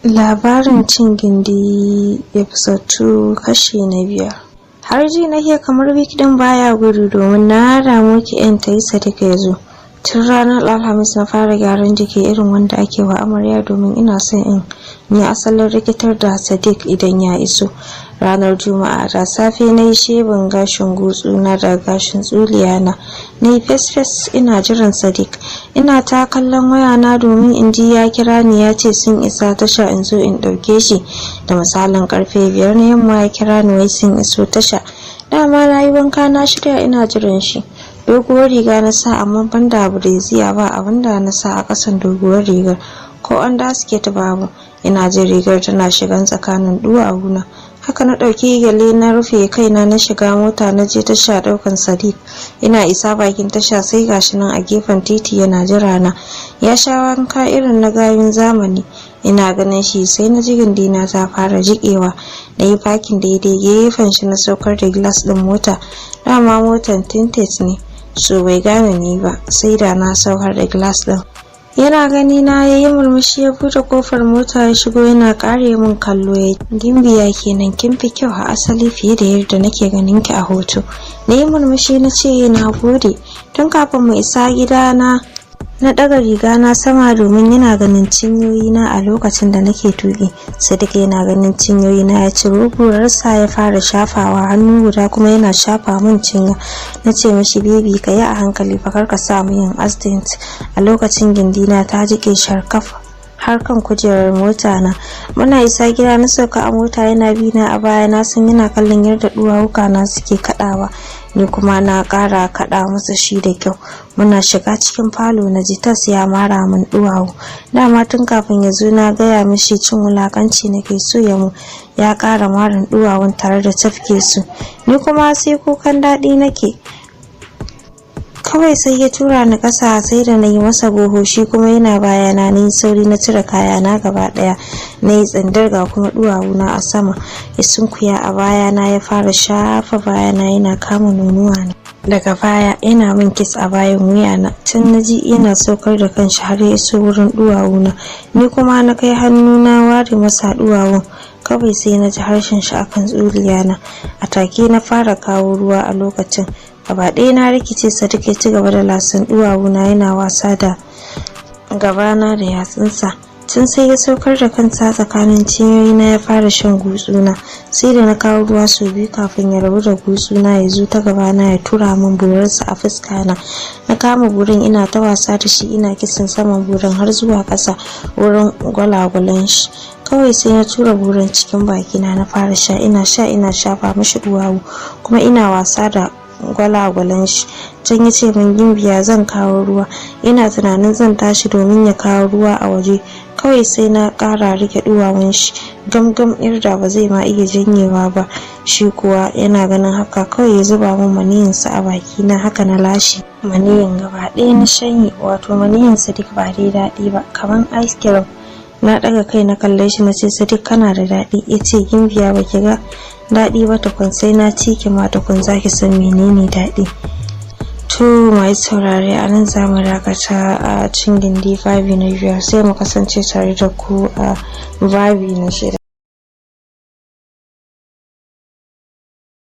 Labarin Cin Gindi, episode 2, kashi na 5. Har ji nake kamar week din baya gudu, domin na damu ki yan ta yi. Sadiq ya zo. Tun ranar Alhamis na fara gyaran jiki irin wanda ake wa amarya, domin ina son in yi asalin rikitar da Sadiq idan ya iso. Ranar Juma'a da safe na yi shaving gashin gutsu na da gashin tsuliya na, na yi fes-fes, ina jiran Sadiq. Ina ta kallon wayana domin in ji ya kira ni ya ce sun isa tasha, in zo in ɗauke shi. Da misalin karfe 5 na yamma ya kira ni, wai sun iso tasha. Dama na yi wanka, na shirya, ina jiran shi. Doguwar riga na sa, amma banda brassiere ba abinda na sa a kasan doguwar rigar, ko underskirt babu. Ina jin rigar tana shigan tsakanin duwawuna. Haka na ɗauki gyale na rufe kaina, na shiga mota, na je tasha ɗaukan Sadiq. Ina isa bakin tasha sai gashi nan a gefen titi yana jira na. Ya sha wanka irin na gayun zamani. Ina ganin shi sai na ji gindina ta fara jiƙewa. Na yi parking daidai gefen shi, na saukar da glass ɗin mota. Dama motan tinted ne, so bai gane ni ba sai da na saukar da glass ɗin. Yana gani na ya yi murmushi, ya bude kofar mota ya shigo, yana kare min kallo. Ya "Gimbiya kenan, kin fi kyau a asali fiye da yadda nake ganin ki a hoto." Na yi murmushi na ce, "Na gode." Tun kafin mu isa gida na na ɗaga riga na sama domin yana ganin cinyoyi na a lokacin da nake tuƙi. Sadiq yana ganin cinyoyi na ya ciro burarsa ya fara shafawa, hannu guda kuma yana shafa min cinya. Na ce mishi, "Baby, ka yi a hankali fa, kar ka sa mu yin accident." A lokacin gindina ta jike sharkaf har kan kujerar mota na. Muna isa gida na sauka a mota, yana bi na a baya. Na san yana kallon yadda duwawuka na suke kadawa, ni kuma na kara kada masa shi da kyau. Muna shiga cikin falo na ji tas ya mara min duwawu. Dama tun kafin ya zo na gaya mishi cin wulakanci nake so ya mu. Ya kara marin duwawun tare da tafke su, ni kuma sai kukan daɗi nake. Kawai sai ya tura ni ƙasa, sai da na yi masa goho, shi kuma yana bayana. Na yi sauri na cire kayana gaba ɗaya, na yi tsindar, ga kuma duwawuna a sama. Ya sunkuya a bayana, ya fara shafa bayana, yana kama nonuwa na daga baya, yana min kiss a bayan wuyana. Can na ji yana saukar da kanshi har ya iso wurin duwawuna, ni kuma na kai hannu na ware masa duwawun. Kawai sai na ji harshen shi akan tsuliyana. A take na fara kawo ruwa. A lokacin gaba ɗaya na rikice. Sadiq ya ci gaba da lasan duwawuna, yana wasa da gabana da yatsunsa. Tun sai ya saukar da kansa tsakanin cinyoyina, ya fara shan gutsuna. Sai da na kawo ruwa sau biyu kafin ya rabu da gutsuna, ya zo ta gabana, ya tura min burarsa a fuskana. Na kama burin, ina ta wasa da shi, ina kissing saman burin har zuwa ƙasa wurin gwalagwalan shi. Kawai sai na tura burin cikin bakina, na fara sha. Ina sha ina shafa mishi duwawu, kuma ina wasa da gwalagwalan shi. Can ya ce min, "Gimbiya, zan kawo ruwa." Ina tunanin zan tashi domin ya kawo ruwa a waje, kawai sai na ƙara rike duwawun shi gamgam irda ba zai ma iya janyewa ba. Shi kuwa yana ganin haka, kawai ya zuba min maniyinsa a bakina. Haka na lashe maniyin gaba ɗaya na shanye. Wato maniyin Sadiq ba dai daɗi ba, kamar ice cream. Na ɗaga kai na kalle shi, na ce, "Sadiq, kana da daɗi." Ya ce, "Gimbiya, ba ki ga daɗi ba tukun, sai na ci ki ma tukun zaki san menene daɗi." To, mai saurare, a nan za mu dakata a Cin Gindi babi na 5, sai mu kasance tare da ku a babi na 6.